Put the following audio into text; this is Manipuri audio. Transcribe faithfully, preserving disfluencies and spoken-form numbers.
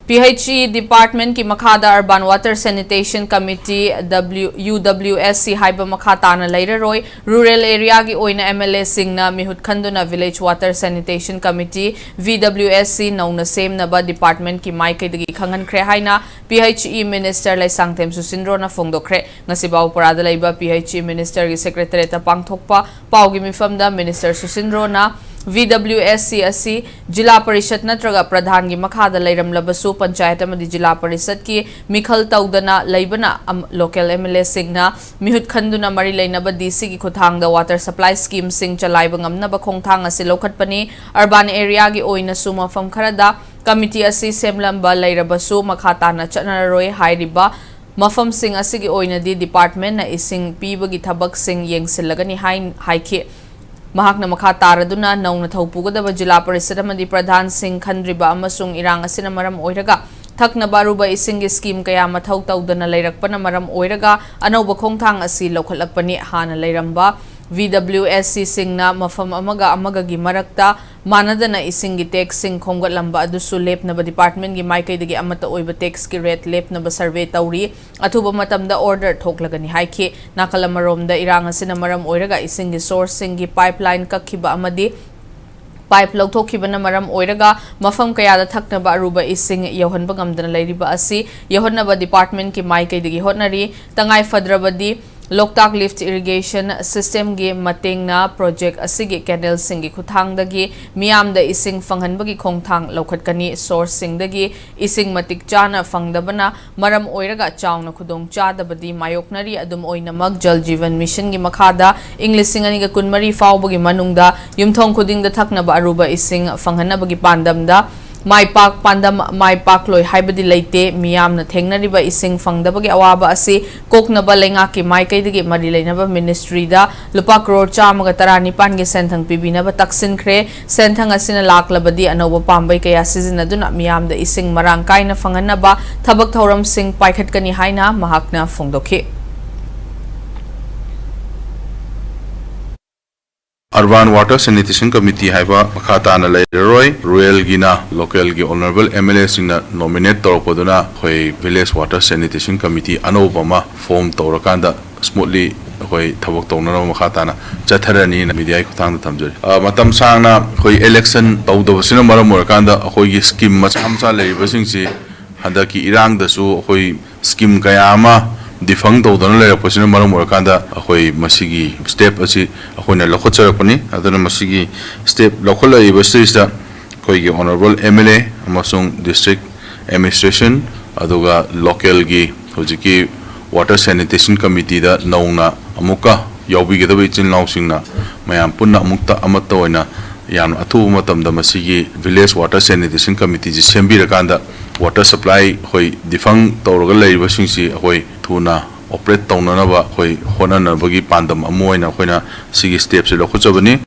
ꯄꯤ ꯑꯩꯆ ꯏ ꯗꯤꯄꯥꯔꯠꯃꯦꯟꯠꯀꯤ ꯃꯈꯥꯗ Urban Water Sanitation Committee, W, U W S C ꯍꯥꯏꯕ ꯃꯈꯥ ꯇꯥꯅ ꯂꯩꯔꯔꯣꯏ꯫ ꯔꯨꯔꯦꯜ ꯑꯦꯔꯤꯌꯥꯒꯤ ꯑꯣꯏꯅ ꯑꯦꯝ ꯑꯦꯜ ꯑꯦꯁꯤꯡꯅ ꯃꯤꯍꯨꯠ ꯈꯟꯗꯨꯅ Village Water Sanitation Committee, V W S ꯁꯤ, ꯅꯧꯅ ꯁꯦꯝꯅꯕ ꯗꯤꯄꯥꯔꯠꯃꯦꯟꯠꯀꯤ ꯃꯥꯏꯀꯩꯗꯒꯤ ꯈꯪꯍꯟꯈ꯭ꯔꯦ ꯍꯥꯏꯅ P H E minister Leishangthem ꯁꯨꯁꯤꯟꯗ꯭ꯔꯣꯅ ꯐꯣꯡꯗꯣꯛꯈ꯭ꯔꯦ꯫ ꯉꯁꯤ ꯕꯥꯎꯄꯔꯥꯗ ꯂꯩꯕ ꯄꯤ ꯑꯩꯆ ꯏ ꯃꯤꯅꯤꯁꯇꯔꯒꯤ ꯁꯦꯀ꯭ꯔꯦꯇꯔꯦꯠꯇ ꯄꯥꯡꯊꯣꯛꯄ ꯄꯥꯎꯒꯤ ꯃꯤꯐꯝꯗ ꯃꯤꯅꯤꯁꯇꯔ ꯁꯨꯁꯤꯟꯗ꯭ꯔꯣꯅ ꯚꯤ ꯗꯕ꯭ꯂꯤꯎ ꯑꯦꯁ ꯁꯤ ꯑꯁꯤ ꯖꯤꯂꯥ ꯄꯔꯤꯁꯠ ꯅꯠꯇ꯭ꯔꯒ ꯄ꯭ꯔꯙꯥꯟꯒꯤ ꯃꯈꯥꯗ ꯂꯩꯔꯝꯂꯕꯁꯨ ꯄꯟꯆꯥꯌꯠ ꯑꯃꯗꯤ ꯖꯤꯂꯥ ꯄꯔꯤꯁꯠꯀꯤ ꯃꯤꯈꯜ ꯇꯧꯗꯅ ꯂꯩꯕꯅ ꯑꯝ-, ꯂꯣꯀꯦꯜ ꯑꯦꯝ ꯑꯦꯜ ꯑꯦꯁꯤꯡꯅ ꯃꯤꯍꯨꯠ ꯈꯟꯗꯨꯅ ꯃꯔꯤ ꯂꯩꯅꯕ ꯗꯤ ꯁꯤꯒꯤ ꯈꯨꯠꯊꯥꯡꯗ ꯋꯥꯇꯔ ꯁꯄ꯭ꯂꯥꯏ ꯁ꯭ꯀꯤꯝꯁꯤꯡ ꯆꯂꯥꯏꯕ ꯉꯝꯅꯕ ꯈꯣꯡꯊꯥꯡ ꯑꯁꯤ ꯂꯧꯈꯠꯄꯅꯤ꯫ ꯑꯔꯕꯥꯟ ꯑꯦꯔꯤꯌꯥꯒꯤ ꯑꯣꯏꯅꯁꯨ ꯃꯐꯝ ꯈꯔꯗ ꯀꯃꯤꯇꯤ ꯑꯁꯤ ꯁꯦꯝꯂꯝꯕ ꯂꯩꯔꯕꯁꯨ ꯃꯈꯥ ꯇꯥꯅ ꯆꯠꯅꯔꯔꯣꯏ ꯍꯥꯏꯔꯤꯕ ꯃꯐꯝꯁꯤꯡ ꯑꯁꯤꯒꯤ ꯑꯣꯏꯅꯗꯤ ꯗꯤꯄꯥꯔꯠꯃꯦꯟꯠꯅ ꯏꯁꯤꯡ ꯄꯤꯕꯒꯤ ꯊꯕꯛꯁꯤꯡ ꯌꯦꯡꯁꯤꯜꯂꯒꯅꯤ ꯍꯥꯏ-, ꯍꯥꯏꯈꯤ꯫ ꯃꯍꯥꯛꯅ ꯃꯈꯥ ꯇꯥꯔꯗꯨꯅ ꯅꯧꯅ ꯊꯧ ꯄꯨꯒꯗꯕ ꯖꯤꯂꯥ ꯄꯔꯤꯁꯠ ꯑꯃꯗꯤ ꯄ꯭ꯔꯙꯥꯟꯁꯤꯡ ꯈꯟꯗ꯭ꯔꯤꯕ ꯑꯃꯁꯨꯡ ꯏꯔꯥꯡ ꯑꯁꯤꯅ ꯃꯔꯝ ꯑꯣꯏꯔꯒ ꯊꯛꯅꯕ ꯑꯔꯨꯕ ꯏꯁꯤꯡꯒꯤ ꯁ꯭ꯀꯤꯝ ꯀꯌꯥ ꯃꯊꯧ ꯇꯧꯗꯅ ꯂꯩꯔꯛꯄꯅ ꯃꯔꯝ ꯑꯣꯏꯔꯒ ꯑꯅꯧꯕ ꯈꯣꯡꯊꯥꯡ ꯑꯁꯤ ꯂꯧꯈꯠꯂꯛꯄꯅꯤ꯫ ꯍꯥꯟꯅ ꯂꯩꯔꯝꯕ ꯚꯤ ꯗꯕ꯭ꯂꯤꯎ ꯑꯦꯁ ꯁꯤꯁꯤꯡꯅ ꯃꯐꯝ ꯑꯃꯒ ꯑꯃꯒꯒꯤ ꯃꯔꯛꯇ ꯃꯥꯟꯅꯗꯅ ꯏꯁꯤꯡꯒꯤ ꯇꯦꯛꯁꯁꯤꯡ ꯈꯣꯝꯒꯠꯂꯝꯕ ꯑꯗꯨꯁꯨ ꯂꯦꯞꯅꯕ ꯗꯤꯄꯥꯔꯠꯃꯦꯟꯠꯀꯤ ꯃꯥꯏꯀꯩꯗꯒꯤ ꯑꯃꯠꯇ ꯑꯣꯏꯕ ꯇꯦꯛꯁꯀꯤ ꯔꯦꯠ ꯂꯦꯞꯅꯕ ꯁꯔꯚꯦ ꯇꯧꯔꯤ꯫ ꯑꯊꯨꯕ ꯃꯇꯝꯗ ꯑꯣꯔꯗꯔ ꯊꯣꯛꯂꯒꯅꯤ ꯍꯥꯏꯈꯤ꯫ ꯅꯥꯀꯜ ꯑꯃꯔꯣꯝꯗ ꯏꯔꯥꯡ ꯑꯁꯤꯅ ꯃꯔꯝ ꯑꯣꯏꯔꯒ ꯏꯁꯤꯡꯒꯤ ꯁꯣꯔꯁꯁꯤꯡꯒꯤ ꯄꯥꯏꯞꯂꯥꯏꯟ ꯀꯛꯈꯤꯕ ꯑꯃꯗꯤ ꯄꯥꯏꯞ ꯂꯧꯊꯣꯛꯈꯤꯕꯅ ꯃꯔꯝ ꯑꯣꯏꯔꯒ ꯃꯐꯝ ꯀꯌꯥꯗ ꯊꯛꯅꯕ ꯑꯔꯨꯕ ꯏꯁꯤꯡ ꯌꯧꯍꯟꯕ ꯉꯝꯗꯅ ꯂꯩꯔꯤꯕ ꯑꯁꯤ ꯌꯧꯍꯟꯅꯕ ꯗꯤꯄꯥꯔꯠꯃꯦꯟꯠꯀꯤ ꯃꯥꯏꯀꯩꯗꯒꯤ ꯍꯣꯠꯅꯔꯤ꯫ ꯇꯉꯥꯏ ꯐꯗ꯭ꯔꯕꯗꯤ ꯂꯣꯛꯇꯥꯛ ꯂꯤꯐꯠ ꯏꯔꯤꯒꯦꯁꯟ ꯁꯤꯁꯇꯦꯝꯒꯤ ꯃꯇꯦꯡꯅ ꯄ꯭ꯔꯣꯖꯦꯛ ꯑꯁꯤꯒꯤ ꯀꯦꯅꯦꯜꯁꯤꯡꯒꯤ ꯈꯨꯠꯊꯥꯡꯗꯒꯤ ꯃꯤꯌꯥꯝꯗ ꯏꯁꯤꯡ ꯐꯪꯍꯟꯕꯒꯤ ꯈꯣꯡꯊꯥꯡ ꯂꯧꯈꯠꯀꯅꯤ꯫ ꯁꯣꯔꯁꯁꯤꯡꯗꯒꯤ ꯏꯁꯤꯡ ꯃꯇꯤꯛ ꯆꯥꯅ ꯐꯪꯗꯕꯅ ꯃꯔꯝ ꯑꯣꯏꯔꯒ ꯆꯥꯎꯅ ꯈꯨꯗꯣꯡꯆꯥꯗꯕꯗꯤ ꯃꯥꯌꯣꯛꯅꯔꯤ꯫ ꯑꯗꯨꯝ ꯑꯣꯏꯅꯃꯛ, ꯖꯜ ꯖꯤꯚꯟ ꯃꯤꯁꯟꯒꯤ ꯃꯈꯥꯗ ꯏꯪ ꯂꯤꯁꯤꯡ ꯑꯅꯤꯒ ꯀꯨꯟꯃꯔꯤ ꯐꯥꯎꯕꯒꯤ ꯃꯅꯨꯡꯗ ꯌꯨꯝꯊꯣꯡ ꯈꯨꯗꯤꯡꯗ ꯊꯛꯅꯕ ꯑꯔꯨꯕ ꯏꯁꯤꯡ ꯐꯪꯍꯟꯅꯕꯒꯤ ꯄꯥꯟꯗꯝꯗ ꯃꯥꯏ ꯄꯥꯛ-, ꯄꯥꯟꯗꯝ ꯃꯥꯏ ꯄꯥꯛꯂꯣꯏ ꯍꯥꯏꯕꯗꯤ ꯂꯩꯇꯦ꯫ ꯃꯤꯌꯥꯝꯅ ꯊꯦꯡꯅꯔꯤꯕ ꯏꯁꯤꯡ ꯐꯪꯗꯕꯒꯤ ꯑꯋꯥꯕ ꯑꯁꯤ ꯀꯣꯛꯅꯕ ꯂꯩꯉꯥꯛꯀꯤ ꯃꯥꯏꯀꯩꯗꯒꯤ ꯃꯔꯤ ꯂꯩꯅꯕ ꯃꯤꯅꯤꯁꯇ꯭ꯔꯤꯗ ꯂꯨꯄꯥ ꯀ꯭ꯔꯣꯔ ꯆꯥꯝꯃꯒ ꯇꯔꯥꯅꯤꯄꯥꯟꯒꯤ ꯁꯦꯟꯊꯪ ꯄꯤꯕꯤꯅꯕ ꯇꯛꯁꯤꯟꯈ꯭ꯔꯦ꯫ ꯁꯦꯟꯊꯪ ꯑꯁꯤꯅ ꯂꯥꯛꯂꯕꯗꯤ ꯑꯅꯧꯕ ꯄꯥꯝꯕꯩ ꯀꯌꯥ ꯁꯤꯖꯤꯟꯅꯗꯨꯅ ꯃꯤꯌꯥꯝꯗ ꯏꯁꯤꯡ ꯃꯔꯥꯡ ꯀꯥꯏꯅ ꯐꯪꯍꯟꯅꯕ ꯊꯕꯛ ꯊꯧꯔꯝꯁꯤꯡ ꯄꯥꯏꯈꯠꯀꯅꯤ ꯍꯥꯏꯅ ꯃꯍꯥꯛꯅ ꯐꯣꯡꯗꯣꯛꯈꯤ꯫ Urban Water Sanitation Committee ꯍꯥꯏꯕ ꯃꯈꯥ ꯇꯥꯅ ꯂꯩꯔꯔꯣꯏ꯫ Ruralꯒꯤꯅ localꯒꯤ honourable M L Aꯁꯤꯡꯅ nominate ꯇꯧꯔꯛꯄꯗꯨꯅ ꯑꯩꯈꯣꯏ Village Water Sanitation Committee ꯑꯅꯧꯕ ꯑꯃ form ꯇꯧꯔꯀꯥꯟꯗ smoothly ꯑꯩꯈꯣꯏ ꯊꯕꯛ ꯇꯧꯅꯅꯕ ꯃꯈꯥ ꯇꯥꯅ ꯆꯠꯊꯔꯅꯤꯅ mediaꯒꯤ ꯈꯨꯠꯊꯥꯡꯗ ꯊꯝꯖꯔꯤ꯫ ꯑ, ꯃꯇꯝ ꯁꯥꯡꯅ ꯑꯩꯈꯣꯏ election ꯇꯧꯗꯕꯁꯤꯅ ꯃꯔꯝ ꯑꯣꯏꯔꯀꯥꯟꯗ ꯑꯩꯈꯣꯏꯒꯤ scheme ꯃꯆꯥ ꯃꯆꯥ ꯂꯩꯔꯤꯕꯁꯤꯡꯁꯤ ꯍꯟꯗꯛꯀꯤ ꯏꯔꯥꯡꯗꯁꯨ ꯑꯩꯈꯣꯏ scheme ꯀꯌꯥ ꯑꯃ defunct ꯇꯧꯗꯅ ꯂꯩꯔꯛꯄꯁꯤꯅ ꯃꯔꯝ ꯑꯣꯏꯔꯀꯥꯟꯗ ꯑꯩꯈꯣꯏ ꯃꯁꯤꯒꯤ step ꯑꯁꯤ ꯑꯩꯈꯣꯏꯅ ꯂꯧꯈꯠꯆꯔꯛꯄꯅꯤ꯫ ꯑꯗꯨꯅ ꯃꯁꯤꯒꯤ step ꯂꯧꯈꯠꯂꯛꯏꯕꯁꯤꯗꯩꯁꯤꯗ ꯑꯩꯈꯣꯏꯒꯤ honourable M L A ꯑꯃꯁꯨꯡ district administration ꯑꯗꯨꯒ localꯒꯤ ꯍꯧꯖꯤꯛꯀꯤ Water Sanitation Committeeꯗ ꯅꯧꯅ ꯑꯃꯨꯛꯀ ꯌꯥꯎꯕꯤꯒꯗꯕ ꯏꯆꯤꯜ ꯏꯅꯥꯎꯁꯤꯡꯅ ꯃꯌꯥꯝ ꯄꯨꯟꯅ ꯑꯃꯨꯛꯇ ꯑꯃꯠꯇ ꯑꯣꯏꯅ ꯌꯥꯝꯅ ꯑꯊꯨꯕ ꯃꯇꯝꯗ ꯃꯁꯤꯒꯤ Village Water Sanitation Committeeꯁꯤ ꯁꯦꯝꯕꯤꯔꯀꯥꯟꯗ water supply ꯑꯩꯈꯣꯏ defunct ꯇꯧꯔꯒ ꯂꯩꯔꯤꯕꯁꯤꯡꯁꯤ ꯑꯩꯈꯣꯏ ꯊꯨꯅ operate ꯇꯧꯅꯅꯕ ꯑꯩꯈꯣꯏ ꯍꯣꯠꯅꯅꯕꯒꯤ ꯄꯥꯟꯗꯝ ꯑꯃ ꯑꯣꯏꯅ ꯑꯩꯈꯣꯏꯅ ꯁꯤꯒꯤ stepꯁꯦ ꯂꯧꯈꯠꯆꯕꯅꯤ꯫